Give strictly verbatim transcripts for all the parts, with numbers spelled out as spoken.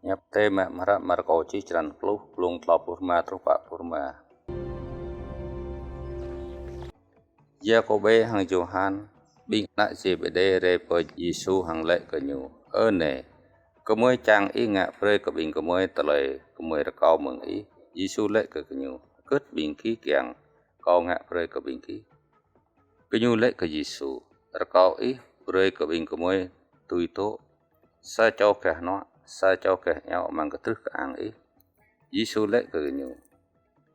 Hiăp Adai mơ̆ng hră Markô čih črăn pluh, glông klâo pluh rơma truh pă pluh rơma. Yakôbê hăng Yôhan, ƀing ană Zêbêđê rai pơ Yêsu hăng laĭ kơ Ñu: Ơ Nai, gơmơi čang Ih ngă brơi kơ ƀing gơmơi tơlơi gơmơi rơkâo mơ̆ng Ih. Yêsu laĭ kơ gơñu: Hơgĕt ƀing gih kiăng Kâo ngă brơi kơ ƀing gih? Gơñu laĭ kơ Yêsu: Rơkâo Ih brơi kơ ƀing gơmơi dưi dŏ sa čô gah hnuă, sa čô gah iao amăng kơdrưh kơang Ih. Yêsu laĭ kơ gơñu: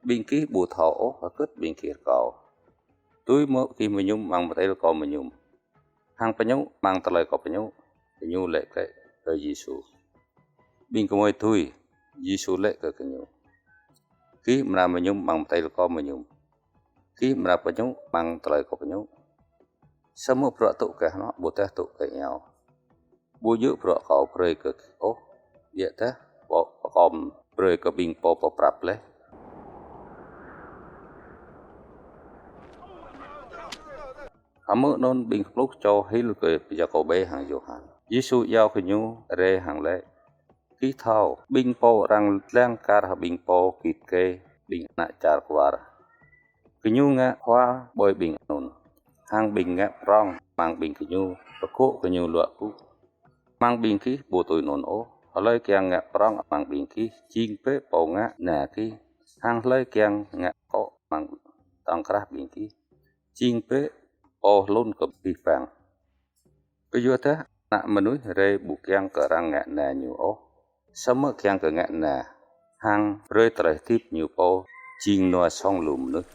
Ƀing gih ƀu thâo ôh hơgĕt ƀing gih rơkâo. Dưi mơ̆ gih mơñum amăng pơtâo Kâo mơñum? Hăng pơñu amăng tơlơi Kâo pơñu? Gơñu laĭ glaĭ kơ Yêsu: Ƀing gơmơi dưi. Yêsu laĭ kơ gơñu: Gih amra mơñum amăng pơtâo Kâo mơñum, gih amra pơñu amăng tơlơi Kâo pơñu. Samơ̆ bruă dŏ gah hnuă ƀôdah dŏ gah iao, ƀu djơ̆ bruă Kâo brơi kơ gih ôh, biă dah pơkŏm brơi kơ ƀing pô pơprăp laih. Hơmư̆ anŭn ƀing pluh čô hil kơ Yakôbê hăng Yôhan. Yêsu iâu gơñu rai hăng laĭ: Gih thâo, ƀing pô arăng lăng kar hăng ƀing pô git gai ƀing ană čar kwar. Gơñu ngă khua ƀơi ƀing anŭn, hăng ƀing ngă prŏng amăng ƀing gơñu pơgŏ gơñu luă gŭ. Amăng ƀing gih ƀu tui anŭn ôh. Hlơi kiăng ngă prŏng amăng ƀing gih, jing bĕ pô ngă na gih, hăng hlơi kiăng ngă akŏ amăng tŏng krah ƀing gih, jing bĕ pô hlŭn kơ abih bang. Kơyuadah Ană Mơnuih rai ƀu kiăng kơ arăng ngă na Ñu ôh, samơ̆ kiăng kơ ngă na, hăng brơi tơlơi hơdip Ñu pô jing nua song lu mơnuih.